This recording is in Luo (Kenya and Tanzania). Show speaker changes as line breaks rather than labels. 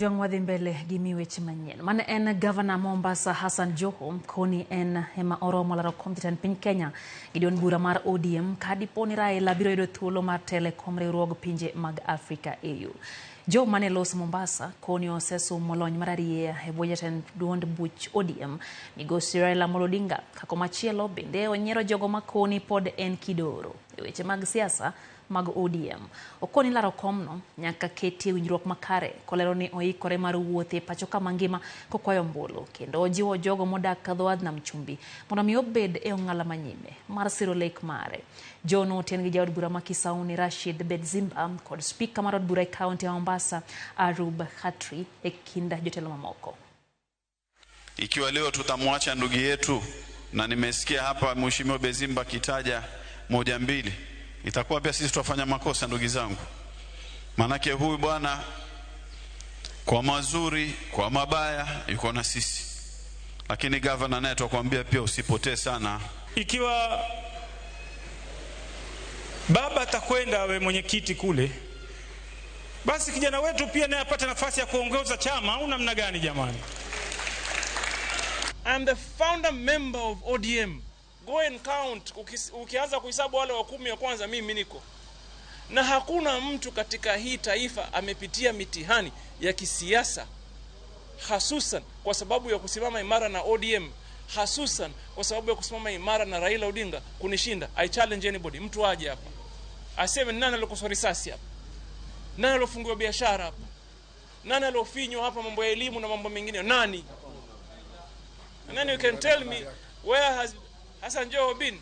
Jong wadhi mbele gi mi weche manyien. Mane en gavana Mombasa Hassan Joho koni en ema oromo laro kom jatend piny Kenya gi duond bura mar ODM ka dipo ni Raila biro yudo thuolo mar telo e kom riwruog pinje mag Afrika AU. Joho mane loso Mombasa koni osesumo lony mar arieya e bwo jatend duond buch ODM migosi Raila Amolo Odinga. Ka komachielo bende onyiero jogo ma koni pod en kidoro e weche mag siasa mag ODM. Okoni laro komno nyaka ketie winjruok makare kolero ni oikore mar wuotho e pacho ka mangima kokwayo ombulu kendo ojiwo jogo modak dho wadh nam chumbi mondo mi obed e ong'ala manyime mar siro lek mare. John Otieno gi jaod bura ma Kisauni Rashid Bedzimba kod spika mar od bura e kaunti ya Mombasa Arub Khatri e kind jotelo mamoko.
Ikiwa leo tutamwacha ndugu yetu, na nimesikia hapa Mheshimiwa Bezimba akitaja moja mbili, itakuwa pia sisi tutafanya makosa ndugu zangu, maanake huyu bwana kwa mazuri kwa mabaya yuko na sisi, lakini gavana naye twakwambia pia usipotee sana.
Ikiwa baba atakwenda awe mwenyekiti kule, basi kijana wetu pia naye apate nafasi ya kuongoza chama, au namna gani jamani?
I'm the founder member of ODM. Go and count. Ukianza kuhesabu wale wa 10 wa kwanza, mimi niko. Na hakuna mtu katika hii taifa amepitia mitihani ya kisiasa, hasusan kwa sababu ya kusimama imara na ODM, hasusan kwa sababu ya kusimama imara na Raila Odinga kunishinda. I challenge anybody, mtu aje hapa aseme nani aliyokoswa risasi hapa, nani aliyofungiwa biashara hapa, nani aliyofinywa hapa mambo ya elimu na mambo mengine, nani? And then you can tell me where has Hassan Joho been?